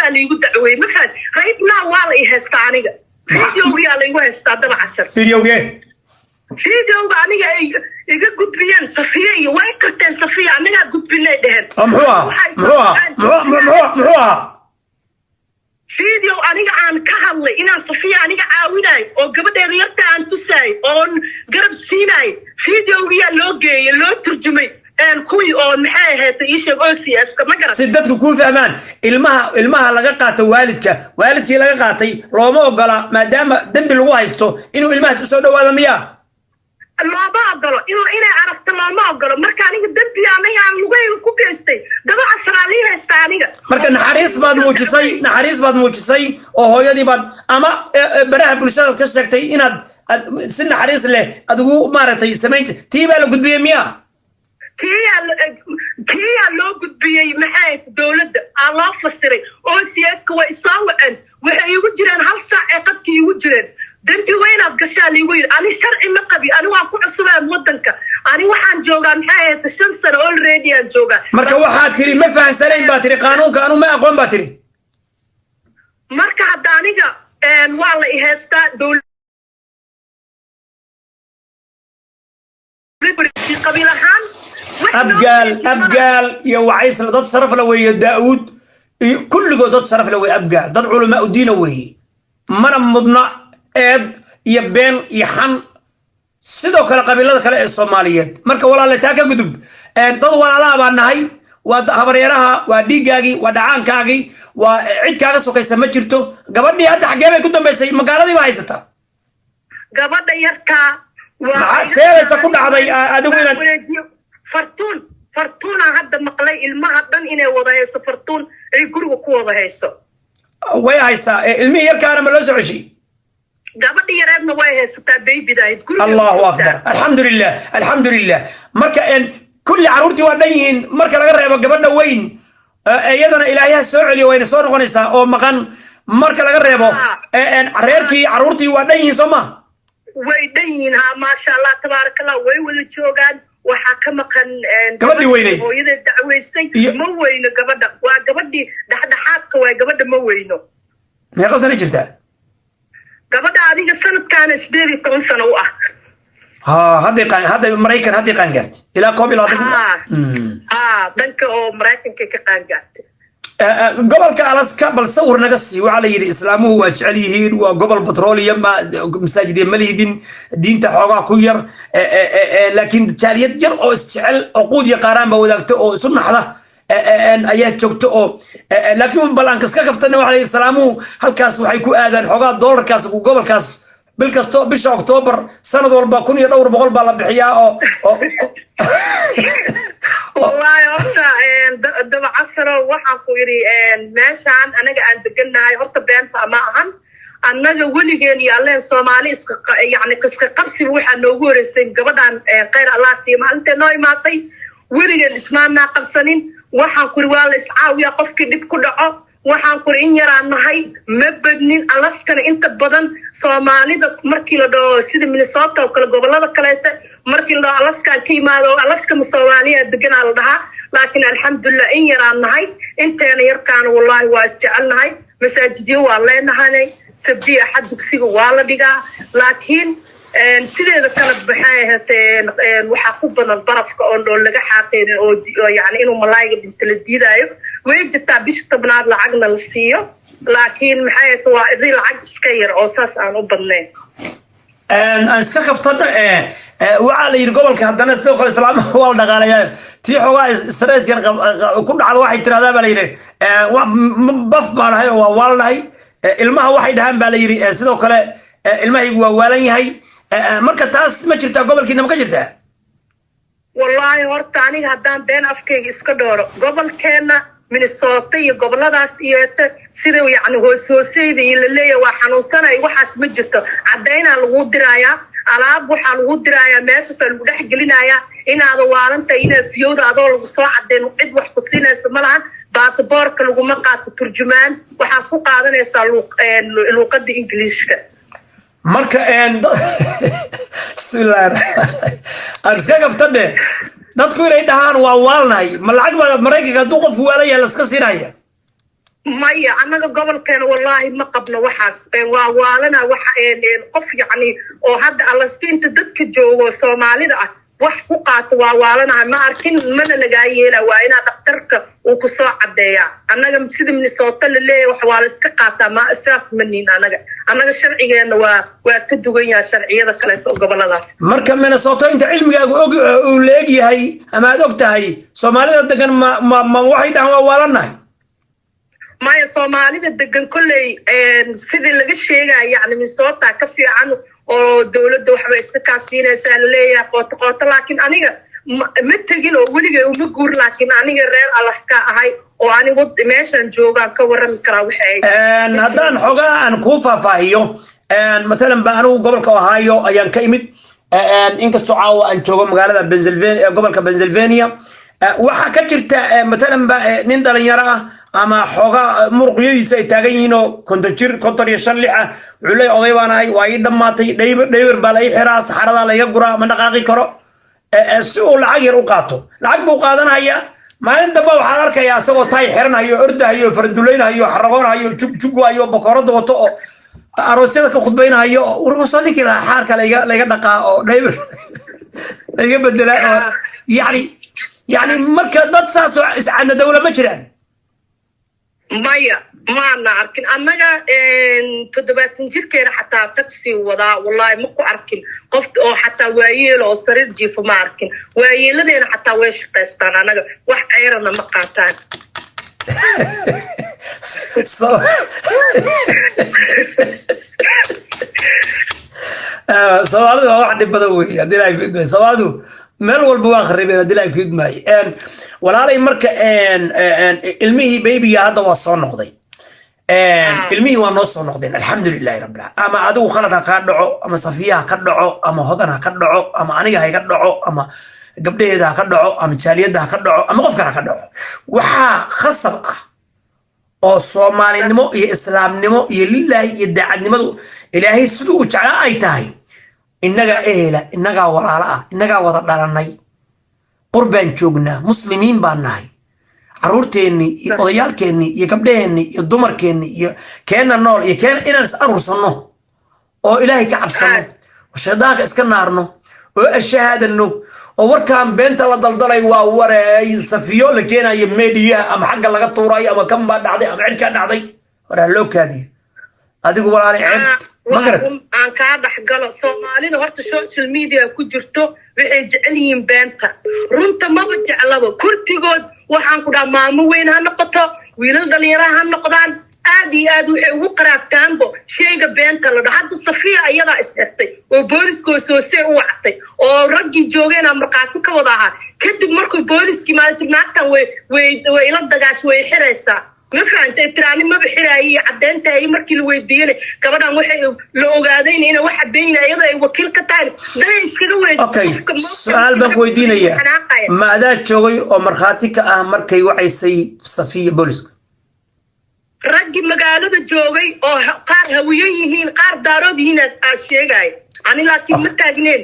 Taasaa laigu dacweeyey, ma fahad? Right now waa la i haystaa aniga, videogiyaa laigu haystaa, Dabacasar. Videogee? Videoga aniga ay iga gudbiyeen Safiya iyo way qirteen. Safiya anagaa gudbinay dheheen. Oo muxuu ahaa? Muxuu ahaa? Muxuu ahaa? Video aniga aan ka hadlay inaan Safiya aniga caawinayo oo gabadheeda yarta aan tusaayo oon garab siinayo. Videogiyaa loo geeyey, loo turjumay kuwii oo, maxay ahayd, ii sheeg, OCS ma garan. Si dadku kuu fahmaan, ilmaha laga qaato waalidka, waalidkii laga qaatay looma ogola, maadaama dembi lagu haysto, inuu ilmahaas usoo dhawaado miyaa? Looma ogolo inay aragto, looma ogolo. Marka aniga dembi aniga aan lugahayga ku geystay, Dabacasaraa lii haysta aniga. Marka naxariis baad muujisay, naxariis baad muujisay oo hooyadii baad ama baraha bulshada ka sheegtay inaad si naxariis leh adigu maaragtay samayn. Tii baa la gudbiyey miyaa? Kiyaa loo gudbiyey, maxay, dowladda aa loo fasiray. OCS-ka way isoo waceen, waxay iigu jireen hal saac ee qadkii iigu jireen. Dembi weynaad gashaa liigu yidhi. Ani sharci ma qabi, ani waan ku cusubaa waddanka. Ani waxaan joogaa, maxay ahayd, 5 sano already aan joogaa. Marka waxaad tiri ma fahansanayn baa tiri, qaanuunka anu ma aqoon baa tiri. Marka hadda aniga waa la i haystaa dowladda qabiil ahaan wax loo Abgaal geeyey. Abgaal iyo Wacaysla dad sharaf la weeye, Daa'uud iyo kulligood dad sharaf la weeye. Abgaal dad culamaa u diina weeye, mana mudna eed iyo been iyo xan. Sidoo kale qabiilada kale ee Soomaaliyeed. Marka walaale, taa ka gudub. Dad walaalaha baa nahay, waa habaryaraha, waa dhiiggaagii, waa dhacaankaagii, waa cid kaaga sokaysa ma jirto. Gabadhii hadda xaggee bay ku dambaysay? Magaaladii baa haysataa? Gabadha yartaa waa Maxaa seebaysa ku dhacday, adigu inaad Fartuun, Fartuunaa hadda maqlay ilmaha dhan inay wada hayso Fartuun, ay guriga ku wada hayso. Way haysaa. Ilmihii yarkaana ma loo soo ceshiy? Gabadha yareedna way haysataa, baybidahayd guriga. Allahu akbar, alxamdulilah, alxamdulilah. Marka kulli carruurtii waa dhan yihiin marka laga reebo gabadha weyn, iyadana Ilaahay soo celiyo, wayna soo noqonaysaa, oo maqan marka laga reebo. Reerkii carruurtii waa dhan yihiin, soo ma? Way dhan yihiin, ha, maasha Allah, tabaaraka Allah, way wada joogaan. Waxaa ka maqan Gabadhii weyneyd. Hooyadeed dacweysay. Ma weyno gabadha, waa gabadhii dhexdhexaadka waay, gabadha ma weyno. Meeqa sana jirtaa? Gabadha adiga sanadkaana 18 sano u ah. Ha, hadday Maraykan hadday qaan gaartay ilaa 21. Ha, dhanka oo Maraykanka ka qaan gaartay. Gobolka Alaska bal sawir naga sii. Waxaa la yidhi islaamuhu waa jecel yihiin, waa gobol petroleum, masaajidya ma lihidin, diinta xoogaa ku yar, laakiin jaaliyad yar oo isjecel oo quud iyo qaaraan ba wadaagta oo isu naxda ayaa joogta oo laakiin bal aan kaska kaftana, waxaa la yidhi islaamuhu halkaas waxay ku aadaan xoogaa doolarkaas gobolkaas bil kasto, bisha Oktoobar sanad walba kun iyo dhowr boqol baa la bixiyaa oo Wallaahi horta, Dabacasaro, waxaan ku idhi meeshaan anaga aan degannahay horta beenta ma ahan. Annaga weligeen iyo alleen Soomaali iska, yacni iska qabsiba waxaa noogu horeysay gabadhan, khayr Allah siiya, maalintee noo imaatay. Weligeen ismaanaa qabsanin. Waxaan ku idhi waa la iscaawiyaa qofkii dhib ku dhaco. Waxaan kuri in yaraan nahay, ma badnin. Alaskana inta badan Soomaalida markii la dhaho, sida Minnesota oo kale, gobolada kaleeta markii la dhaho Alaskaan ka imaado, Alaska ma Soomaaliya deganaa la dhahaa. Laakiin alxamdulilah, in yaraan nahay. Inteena yarkaana wallaahi waa isjecelnahay. Masaajidyo waa leenahanay, Sabdi, Axad dugsiga waa la dhigaa. Laakiin sideeda kale, maxay ahaatee, waxaa ku badan barafka oon laga xaaqeynin oo yani inuu malaayga dhinto la diidaayo. Way jirtaa bisha 10aad lacagna la siiyo, laakiin maxay ahaate, waa idin lacag iska yar oo saas aan u badnayn. Aan iska kaftano. Waxaa la yidhi gobolka haddana sidoo kale islaamaha waa la dhaqaalayaa. Tii xoogaa stress yar ku dhacda waxay tirahdaa baa la yidhi baf baan ahay oo waa waalnahay. Ilmaha waxay dhahaan baa la yidhi sidoo kale ilmahaygu waa waalan yahay. Marka taas ma jirtaa? Gobolkiina ma ka jirtaa? Wallaahi horta aniga haddaan been afkayga iska dhooro, gobolkeenna Minnesota iyo goboladaas iyo sida yacni hoos hooseyda iyo laleeyahay waa xanuunsanay, waxaas ma jirto. Caddaynaa lagu diraayaa, alaab waxaa lagu diraayaa, meeshaasaa lagu dhex gelinayaa inaada waalanta, inaad fiyowda adoo lagu soo caddayn. Cid wax ku siinaysa ma lahan. Baasaboorka laguma qaato turjumaan, waxaad ku qaadanaysaa luuqadda Ingiliishka. Marka bismillahi raxmaan, aan iska kaftane, dadku inay dhahaan waa waalnahay, ma lacag baa Maraykanka hadduu qofku waalan yahay laska siinaya? Maya, annaga gobolkeena wallaahi ma qabno waxaas. Waa waalana waxa qof yacni oo hadda Alaska inta dadka joogo Soomaalida ah wax ku qaato waa waalanaha ma arkin, mana lagaa yeela. Waa inaa dhakhtarka uu kusoo caddeeyaa. Annaga sida Minnesota la leeyahay wax waa la iska qaataa, ma sidaas ma nihin annaga. Annaga sharcigeena waa ka duwan yahay sharciyada kaleeto oo goboladaas. Marka Minnesota inta cilmigaagu og uu la eg yahay ama aad og tahay, Soomaalida degan ma waxay dhahaan waa waalannahay? Maya, Soomaalida degan kolley sidii laga sheegaya yani Minnesota ka fiican oo dowladda waxba iska kaasiinaysaa laleeyahay, qooto qooto. Laakiin aniga ma tegin oo weligay uma guur, laakiin aniga reer Alaska ahay oo ani meeshan joogaan ka warrami karaa waxay. Haddaan xogaa aan kuu faahfaahiyo, matalan ba anigu gobolka Ohio ayaan ka imid, inkastoo caawa aan joogo magaalada Pennsylvania, gobolka Pennsylvania. Waxaa ka jirta matalan ba nin dhalinyaro ah ama xoogaa muruqyadiisa ay taagan yihiin oo 50 jir, 55, lix ah, wuxuu leeyahay oday baan ahay, waa ii dhammaatay, diaper diaper baa la ii xiraa, saxaradaa layga guraa, ma dhaqaaqi karo, si uu lacag yar u qaato. Lacag buu qaadanaya. Maalin dambe waxaan arkayaa isagoo taay xiranhayo, ordahayo, farandulaynhayo, xaragoonhayo, jugjughayo, bakoorada wato oo aroosyada ka khudbaynhayo. Warkasoo ninkii lahaa xaarka layga dhaqaa oo diaper layga bedelaa oo yani marka dad saasoo iscadna dawla ma jiraan. Maya, maana arkin annaga. 70 jirkeena xataa taxi wadaa, wallahi ma ku arkin qof oo xataa waayeel oo sariir jiifo ma arkin. Waayeeladeena xataa way shaqaystaan, annaga wax ceyrana ma qaataan. Soomaalidu waa wax dhib badan wey. Haddii Ilaahay ku idmaayo, Soomaalidu meel walba waa kharibeen. Haddii Ilaahay ku idmaayo, walaalay, marka ilmihii babyga hadda waa soo noqday. Ilmihii waa noo soo noqdeen, alxamdulilahi rabbil caalamiin. Ama adigu khalad ha kaa dhaco, ama Safiya ha ka dhaco, ama Hodan ha ka dhaco, ama aniga ha iga dhaco, ama gabdhaheeda ha ka dhaco, ama jaaliyadda ha ka dhaco, ama qof kale ha ka dhaco, waxaa khasab ah oo Soomaalinimo iyo Islaamnimo iyo lilaahi iyo daacadnimadu Ilaahay siduu u jeclaa ay tahay, innagaa ehela, innagaa walaalo ah, innagaa wada dhalannay, qurbaan joognaa, Muslimiin baan nahay, carruurteennii iyo odayaalkeennii iyo gabdhaheennii iyo dumarkeennii iyo keenna nool iyo keena inaan is aruursanno oo Ilaahay ka cabsanno oo shaydaanka iska naarno oo ashahaadanno oo warkaan beenta la daldalay waa wareey Safiyo la keenayo meediyaha ama xagga laga tuurayo ama kan baa dhacday ama cidhkaa dhacday, war ha loo kaadiyo. Adigu walaalay ceeb ma garat. Aan kaa dhexgalo. Soomaalida horta social media ku jirto waxay jecel yihiin beenta, runta maba jeclaba kurtigood. Waxaan ku dhaha maamo weyn ha noqoto, wiilal dhalinyaraha ha noqdaan, aad iyo aad waxay ugu qaraabtaanbo shayga beenta la dhaho. Hadda Safiya iyadaa is-xirtay oo booliskoo soosee u wactay oo raggii joogeenaa markhaati ka wada ahaa. Kadib markuu booliskii maalinti naagtan way ila dagaash, way xiraysaa, ma fahantay? Tiraani maba xiraaye iyo caddeynta ay markii la weyddiiyena gabadhan waxay la ogaadayna inay waxa beyna iyadoo ay wakiil ka tahay danay iskaga wareejisay. Okay. Qofka Su-aal baan ku weydiinayaa. Xanaaqaya. Ma adaa joogay oo markhaati ka ah markay wacaysay Safiya booliska? Raggii magaalada joogay oo qaar Hawiyan yihiin, qaar Daarood yihiin aa sheegaya ani, laakiin ma taagneen.